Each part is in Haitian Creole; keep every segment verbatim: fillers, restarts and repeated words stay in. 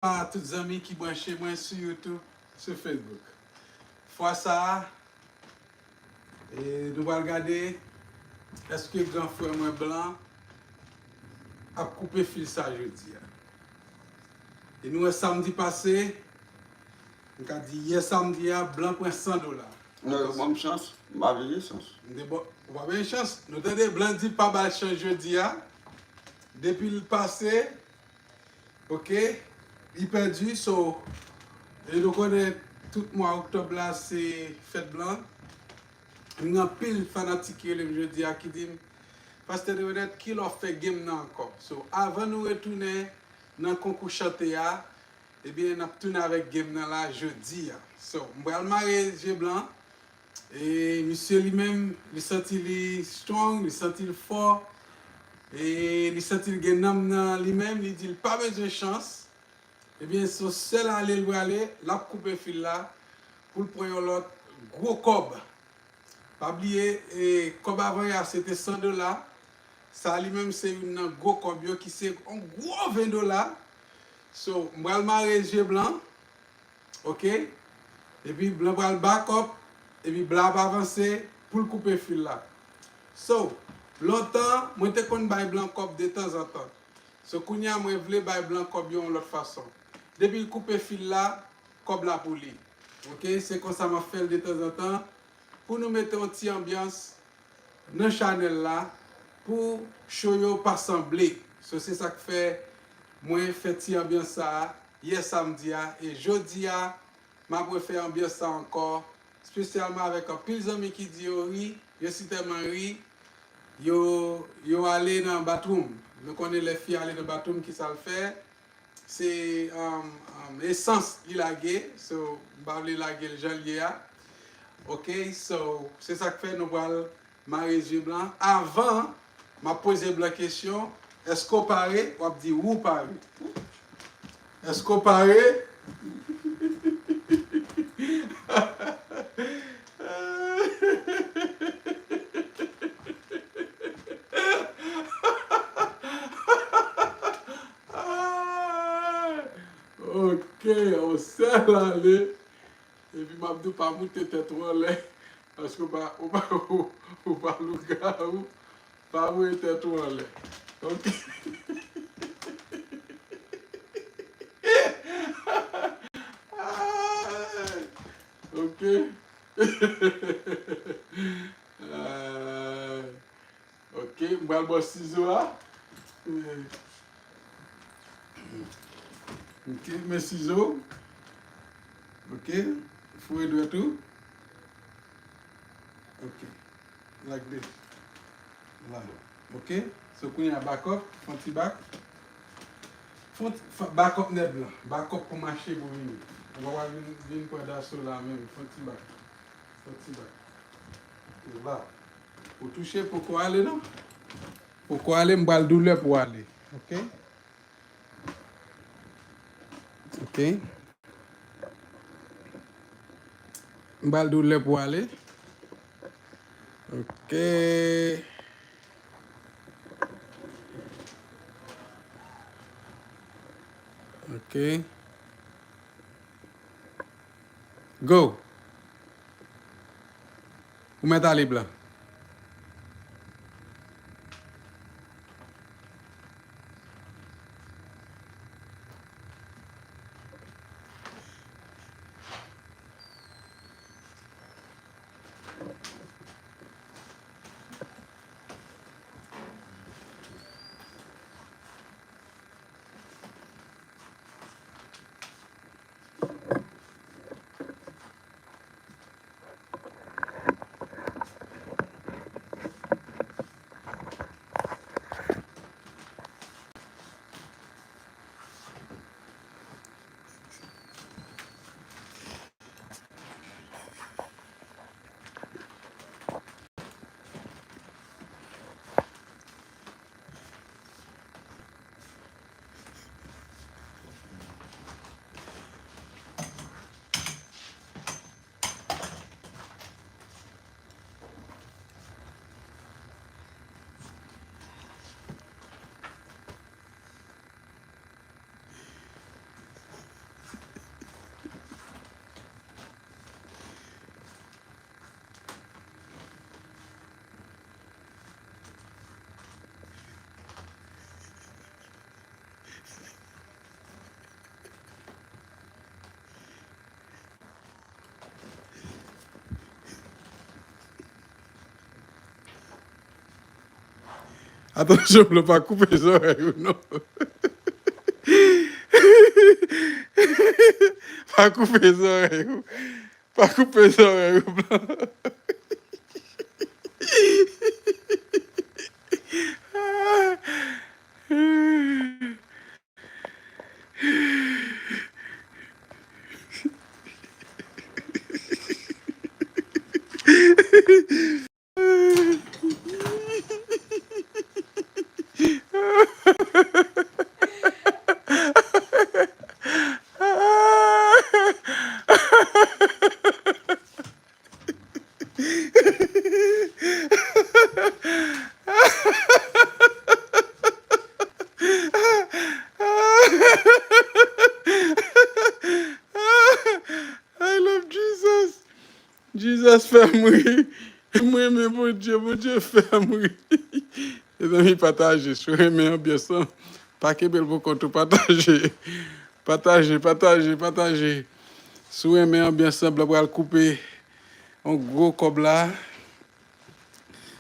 a tout zanmi ki branche mwen sou YouTube, sou Facebook. Fwa sa a, e, nou pral gade èske gran frè mwen Blan ap koupe fil sa jodi a. E nou wè samdi pase, m ka di yè samdi a, Blan pran san dola. Non, yo ban m chans, m pa vle chans. M te bon, ou pa bay chans. Nou tande Blan di pa ba l chans jodi a. Depi l pase, oke, li pèdi, so, e nou konnen tout mwa oktòb la se fèt Blan. M gen anpil fanatik ki rele m jodi a ki di m, Pastè Derenèt, kilè w fè game nan ankò? So, avan nou retounen nan konkou chante a, ebyen, n ap tounen avèk game nan la jodi a. So, m pral mare je Blan. E misye li menm, li santi li strong, li santi l fò. E li santi l gen nanm nan li menm, li di l pa bezwen chans. Ebyen, se yon sèl ale l prale, l ap koupe fil la pou l pran yon lòt gwo kòb. Pa bliye, e, kòb avan yè a se te san dola. Sa li menm se youn nan gwo kòb yo ki se yon gwo ven dola. So, m pral mare je Blan. Oke? Epi Blan pral back up, epi Blan ap avanse pou l koupe fil la. So, lontan, mwen te konn bay Blan kòb detanzantan. So, kounye a, mwen vle bay Blan kòb yo yon lòt fason. Depi l koupe fil la, kòb la pou li. Oke? Se konsa m ap fè l detanzantan pou nou mete yon ti anbyans nan chanèl la pou cho yo pa sanble. So, se sa k fè mwen fè ti anbyans sa a yè samdi a. E jodi a, m ap refè anbyans sa ankò, espesyalman avèk anpil zanmi ki di yo ri, yo si tèlman ri, yo, yo ale nan bathroom. Nou konnen lè fi ale nan bathroom, ki sa l fè? Se, um, um, esans li lage, so, m pa vle lage l jan l ye a. Oke, so, se sa k fè nou pral mare je Blan. Avan, m ap poze Blan kesyon, èske w pare? W ap di wi w pare. Èske w pare? Ok, on sèl ale. Epi m ap di w pa moute tèt ou anlè. Paske ou pa, ou pa, ou, ou pa lougawou. Pa voye tèt ou anlè. Ok. Ok. Ah. Ok, m pral ba w sizo a. Ok, men sizo. Ok, foure dwèt ou. Ok, like this. La. Ok, so kounye a back up, fè yon ti back. Fè yon ti, fè, back up nèt Blan. Back up pou mache pou vini. Ou pa pral vin, vin pran daso la menm. Fè yon ti back. Fè yon ti back. Ok, la. Ou touche, poko ale non. Poko ale, m pral di w lè pou ale. Ok? Ok. M pral di w lè pou ale. Ok. Ok. Go. Ou mèt ale Blan. Atansyon, Blan, pa koupe zòrèy ou, non. Pa koupe zòrèy ou. Pa koupe zòrèy ou, Blan. I love Jesus. Jesus fè m ri. M renmen Bondye, Bondye fè m ri. Mezanmi, pataje. Si w renmen anbyans lan, pa kenbe l pou kont ou, pataje. Pataje, pataje, pataje. Si w renmen anbyans lan, Blan pral koupe yon gwo kòb la.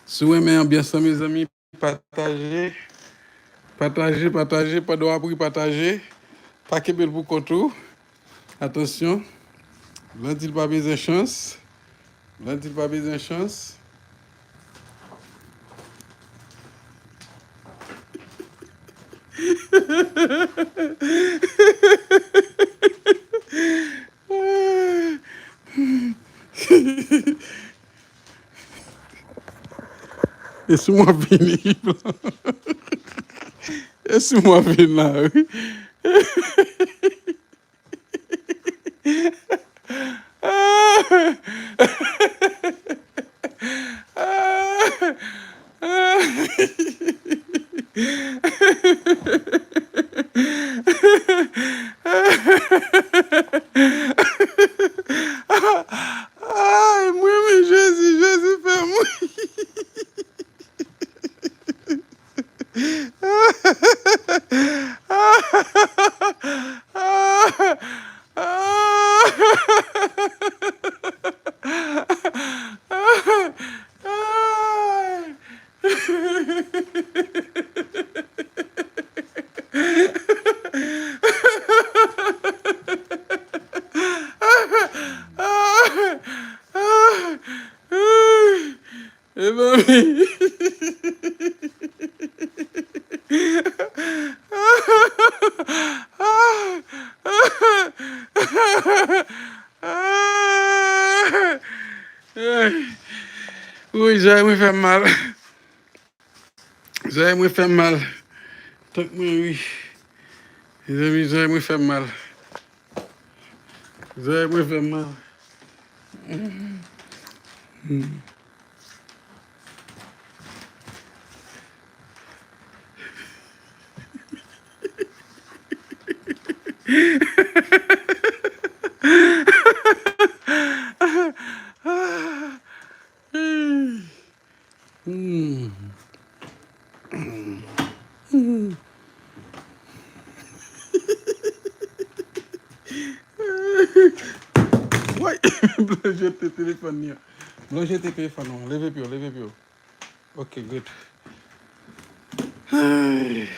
Si w renmen anbyans lan, mezanmi, pataje. Pataje, pataje. Pandan w ap ri, pataje. Pa kenbe l pou kont ou. Atansyon. Blan di l pa bezwen chans. Blan di l pa bezwen chans. E sou mwen vini, Blan. E sou mwen vin la, wi. Ay, mwen, men Jezi, Jezi fè mwen. Mezanmi. Woy, zòrèy mwen fè m mal. Zòrèy mwen fè m mal. Tank mwen ri. Mezanmi, zòrèy mwen fè m mal. Zòrèy mwen fè m mal. Woy! Blan jete telefòn li an. Blan jete telefòn ou an. Leve pye w, leve pye w. Ok, good. Ay.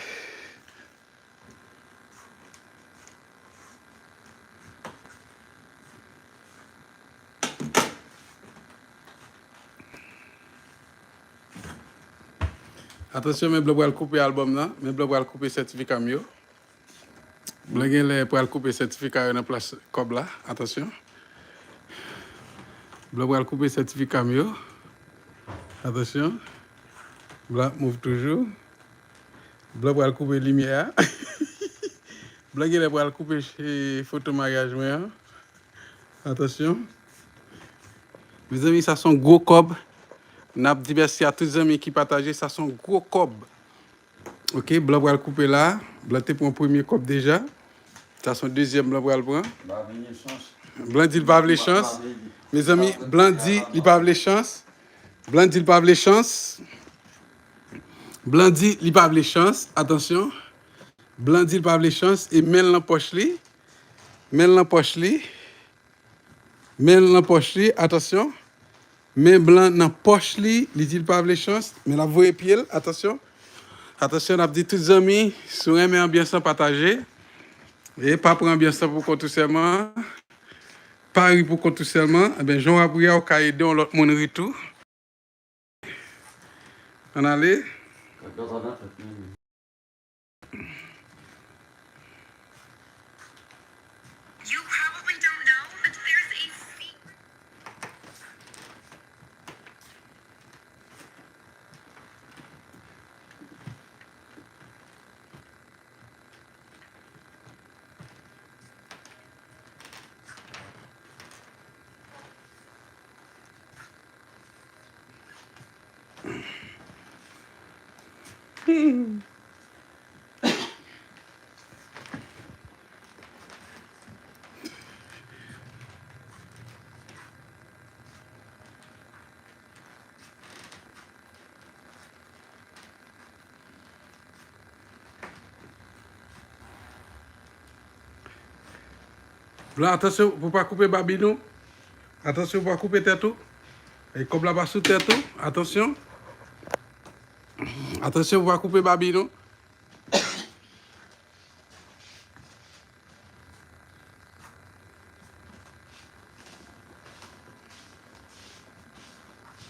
Atansyon, men Blan pral koupe albòm nan, men Blan pral koupe sètifika m yo. Blan genlè pral koupe sètifika yo nan plas kòb la. Atansyon. Blan pral koupe sètifika m yo. Atansyon. Blan ap move toujou. Blan pral koupe limyè a. Blan genlè pral koupe, eh, foto maryaj mwen an. Atansyon. Mezanmi, sa se yon gwo kòb. N ap di mèsi a tout zanmi ki pataje. Sa se yon gwo kòb. Ok, Blan pral koupe la. Blan te pran premye kòb deja. Sa se yon dezyèm Blan pral pran. Blan di l pa vle chans. Mezanmi, Blan di li pa vle chans. Blan di l pa vle chans. Blan di li pa vle chans. Atansyon. Blan di l pa vle chans. E men l nan pòch li. Men l nan pòch li. Men l nan pòch li. Atansyon. Men Blan nan pòch li. Li di l pa vle chans. Men l ap voye pye l. Atansyon. Atansyon, n ap di tout zanmi, si w renmen anbyans lan, pataje. E pa pran anbyans lan pou kont ou sèlman. Pa ri pou kont ou sèlman. Ebyen, jan w ap ri a, ou ka ede yon lòt moun ri tou. Ann ale. You probably don't know, but there's a secret. Blan, atansyon pou pa koupe babi nou. Atansyon pou pa koupe tèt ou. E kòb la pa sou tèt ou. Atansyon. Atansyon pou pa koupe babi nou.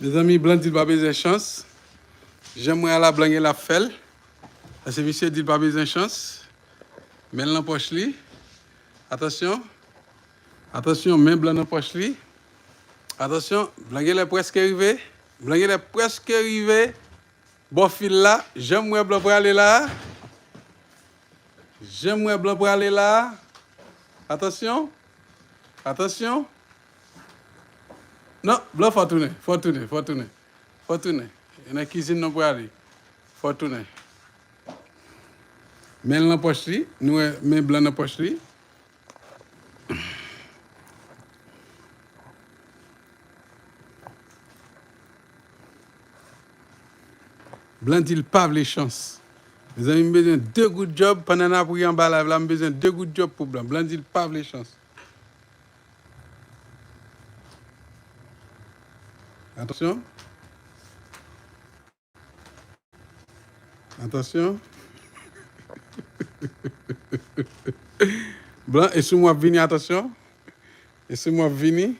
Mezanmi, Blan di l pa bezwen chans. Jan m wè a la, Blan gen l ap fè l. Paske misye di l pa bezwen chans. Men l nan pòch li. Atansyon. Atansyon, men Blan nan pòch li. Atansyon, Blan genlè prèske rive. Blan genlè prèske rive bò fil la. Jan m wè Blan prale la. Jan m wè Blan prale la. Atansyon. Atansyon. Non, Blan, fò tounen, fò tounen, fò tounen. Fò tounen. E nan kizin nou prale. Fò tounen. Men l nan pòch li. Nou wè men Blan nan pòch li. Blan di l pa vle chans. Mezanmi, m bezwen de goud djòb pandan n ap ri anba live la. M bezwen de goud djòb pou Blan. Blan di l pa vle chans. Atansyon. Atansyon. Blan, e sou mwen ap vini, atansyon. E sou mwen ap vini.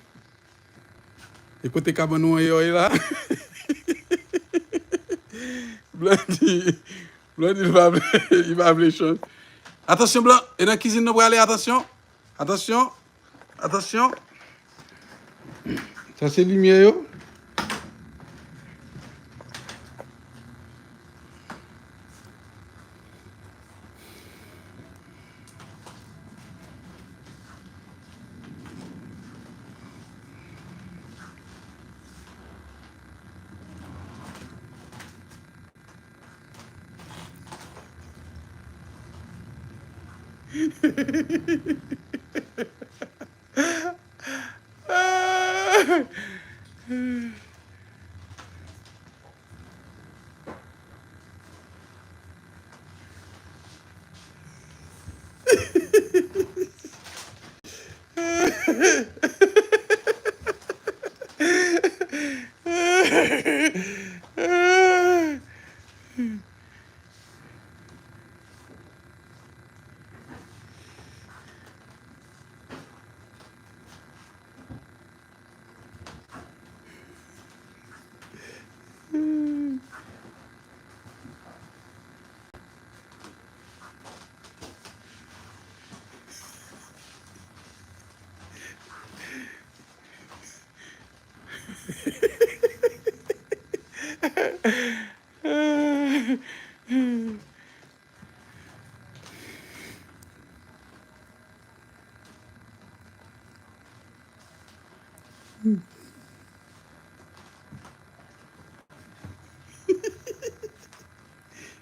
E kote kabann ou an ye la? Blan di, Blan di li pa vle, li pa vle chans. Atansyon, Blan, e nan kizin nou prale, atansyon. Atansyon. Atansyon. Sa se limyè yo.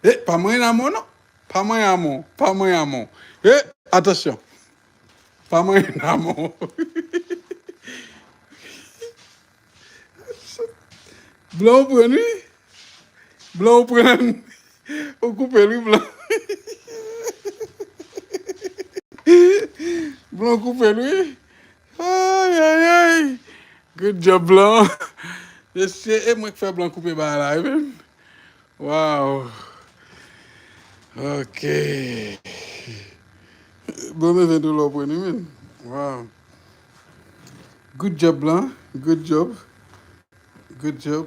E, pa manyen amò non. Pa manyen amò. Pa manyen amò. E, atansyon. Pa manyen amò. Blan ou pran wi. Blan ou pran. Ou koupe l wi, Blan. Blan koupe l wi. Ay, ay, ay. Good job, Blan. Mesye, e mwen k fè Blan koupe bagay la, wi menm. Wow. Ok. Bon, men ven tou lò pwen ni men. Wow. Good job, Blanc. Good job. Good job.